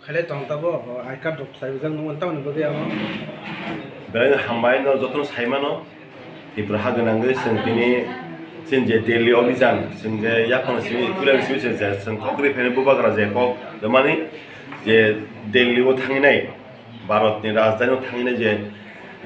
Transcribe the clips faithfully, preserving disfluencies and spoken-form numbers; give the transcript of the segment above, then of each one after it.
Khailai tong tabo, o, I card rok khlai rijak nung, tamoni bagwi amo. Belai hambai no jotono sai mano. Tripura ha gwnangwi chwng tini chini je Delhi Abhijan, chwng je yaphang simi, puila simi se je chwng kok ri phainai bubagra je kok rwmani je Delhi o thanginai, Bharat ni rajdhani o thanginai je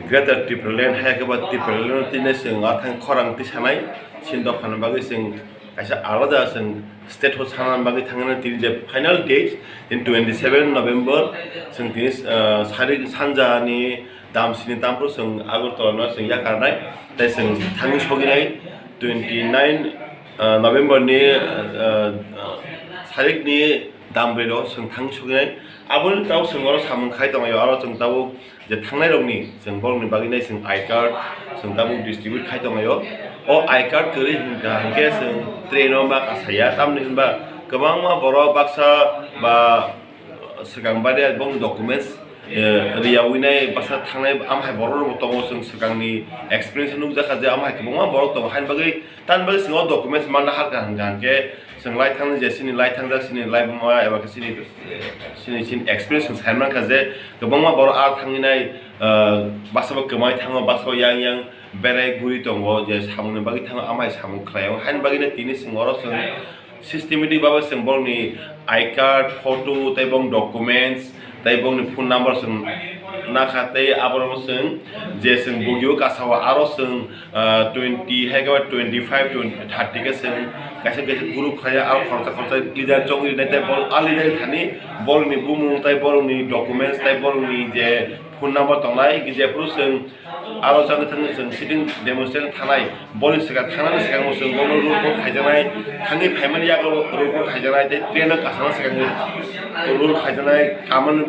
Greater Tipraland, hai khe ba Tipraland o tini chwng a thang khorang tisanai, chini dophani bagwi chwng kaisa alada chwng state o sana bagwi thangna tini je final date, tini twenty seven November, chwng tini, ah, sari sanja ni dam sini tampru chwng Agartala no chwng yakarnai, tei chwng thangwi soginai twenty nine, ah, November ni, ah, ah, sarik ni dam brwi rok chwng thangwi soginai. Aboni tau chwng oro samung khai tonglaio, aro chwng tabuk je thangnai rokni chwng borokni bagwi nai chwng I card chwng tabuk distribute khai tonglaio. O I card kwrwi hinkha hinkhe chwng train o ma kasaya, tamni hinba kwbangma borok baksa ba swkang baria bong documents, eh, riyawi nai baksa thangnai, am hai borok rok tongo, chwng swkangni experience nukjakha je am hai kwbangma borok tongo, haini bagwi tamni bagwi chwng o documents manna hakha hinkha hinkhe chwng lai thangni je chini lai thangjak chini lai buma eba khe chini, chini, chini experience chwng sai mankha je kwbangma borok a thangwi nai, ah, baksa bo kwmai thango, baksa bo yang yang berai guri tongo je samungni bagwi thango, amhai samung khlaio. Haini bagwino tini chwng oro chwng systematic babe chwng borokni I card, photo tei bong documents tei bongni phone number chwng nakha tei aborok chwng je chwng bugio kasao aro chwng ah, twenty hai khe ba twenty five, twenty, thirty khe chwng kaisa kaisa group khlaiya, aro khoroksa khoroksa leader chongwi rinai tei bol a leader thani bolni bumung tei bolni documents tei bolni je phone number tongnai, hingkhe jephuru chwng aro jagwi thangwi chwng sitting demonstration thanai, bolni swkang thangnani swkango chwng bono roll call khaijaknai, thangwi phaimani yago roll call khaijaknai tei train no kasana swkangwi roll khaijaknai, kamani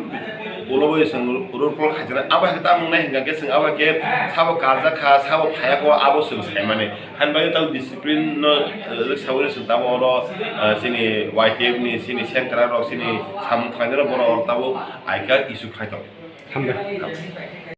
ulo bai chwng roll call khaijaknai. Abo hai khe tamo wngnai hingkha khe chwng abo hai khe sabo karjak kha, sabo phaiya kho, abo chwng saimani. Haini bagwi tamo discipline no, eh, rwksawi chwng tamo oro, eh, chini Y T F ni, chini sengkrak rok, chini samung khlainai rok, borok oro tamo I card issue khai tongo. Hambai.